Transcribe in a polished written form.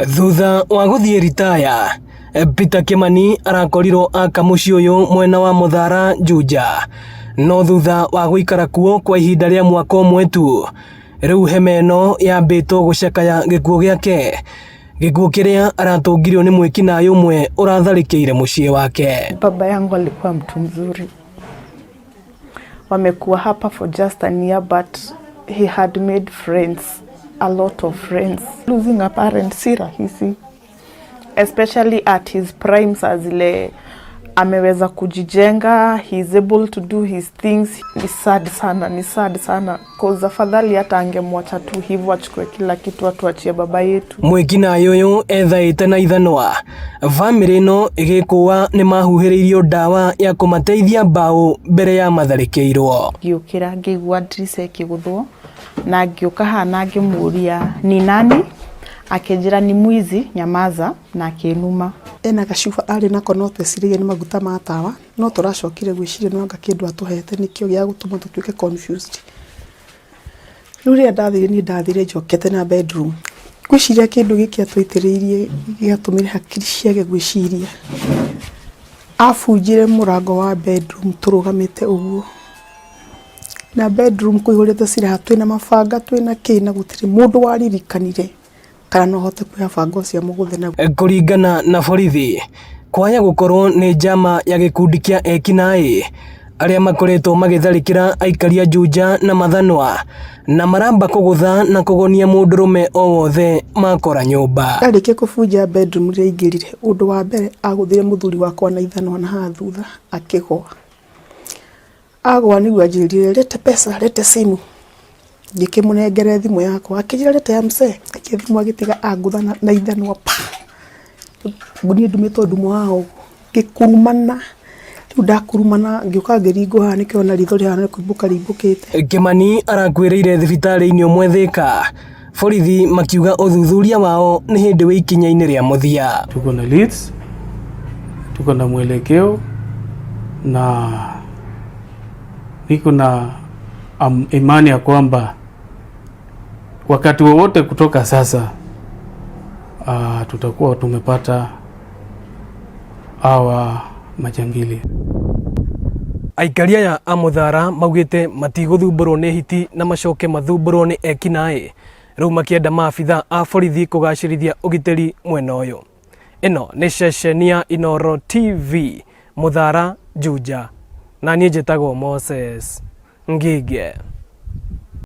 Thutha wa gũthiĩ ritaya, Peter Kimani arakorirwo aka mũciĩ ũyũ mwena wa Mũthara Juja, no thutha wa gũikara kuo kwa ihinda rĩa mwaka ũmwe tu, rĩu hema ĩno yambĩtwo gũcakaya gĩkuũ gĩake, gĩkuũ kĩrĩa aratũngirio nĩ mwĩkinaĩ ũmwe ũratharĩkĩire mũciĩ wake. Baba yangu alikuwa mtu mzuri. Wamekuwa hapa for just a year but he had made friends, a lot of friends. Losing a parent si rahisi, especially at his prime, saa zile ameweza kujijenga, he is able to do his things. Ni sad sana, ni sad sana cause afadhali hata angemwacha tu hivyo achukue kila kitu atuachie baba yetu. Mwĩkinaĩ ũyũ ethaĩte na ithanwa bamĩrĩ ĩno ĩgĩkũa nĩ mahuhĩrĩirio ndawa ya kũmateithia mbaũ mbere ya matharĩkĩirwo. Ngĩũkĩra ngĩigua ndirica ĩkĩgũthwo na ngĩũka haha na ngĩmũria ni nani, akĩnjĩra ni mwizi, nyamaza, na akĩnuma. Ena gacuba arĩ nako no tweciragia nĩ maguta ma tawa, no tũracokire gwĩciria no anga kĩndũ atũhete nĩkĩo gĩa gũtũma tũtuĩke confused. Rĩu rĩrĩa ndathire niĩ ndathire njokete na bedroom, ngwĩciria kĩndũ gĩkĩ atũitĩrĩirie gĩatũmire hakiri ciage gwĩciria. Abunjire mũrango wa bedroom tũrũgamĩte ũguo, na bedroom kũihũrĩte silaha, twĩna mabanga twĩna kĩ, na gũtirĩ mũndũ waririkanire kana no ahote kuoya banga ũcio amũgũthe naguo. Kũringana na borithi, kwaya gũkorwo nĩ njama ya gĩkundi kĩa ekinaĩ arĩa makoretwo magĩtharĩkĩra aikari a Juja na Mathanwa na maramba kũgũtha na kũgonia mũndũrũme o wothe makora nyũmba. Ndarĩkia kũbunja bedroom rĩrĩa aingĩrire, ũndũ wa mbere agũthire mũthuri wakwa na ithanwa na haha thutha akĩgũa. Agũa nĩguo anjĩrire lete pesa, lete simu. Ngĩkĩmũnengere thimũ yakwa, akĩnjĩra lete ya mzee. Aikia thimũ agĩtiga angũtha na ithanwa pa. Niĩ ndumĩtwo ndumo haha ũguo, ngĩkurumana. Rĩu ndakurumana ngĩũka ngĩringwo haha nĩkĩo ona ritho rĩhana kũimbũka rĩimbũkĩte. Kimani arakuĩrĩire thibitarĩ-inĩ ũmwe Thika, borithi makiuga ũthuthuria wao nĩ hĩndĩ wĩ ikinya-inĩ rĩa mũthia. Tuko na leads, tuko na mwelekeo na niko na imani ya kwamba wakati wowote kutoka sasa tutakuwa tumepata hawa majangili. Aikari aya a Mũthara maugĩte matigũthumbũrwo nĩ hiti na macoke mathumbũrwo nĩ ekinaĩ, rĩu makĩenda maabitha a borithi kũgacĩrithia ũgitĩri mwena ũyũ. Ĩno nĩ ceceni ya Inooro TV, Mũthara, Juja, na niĩ njĩtagwo Moses Ngige.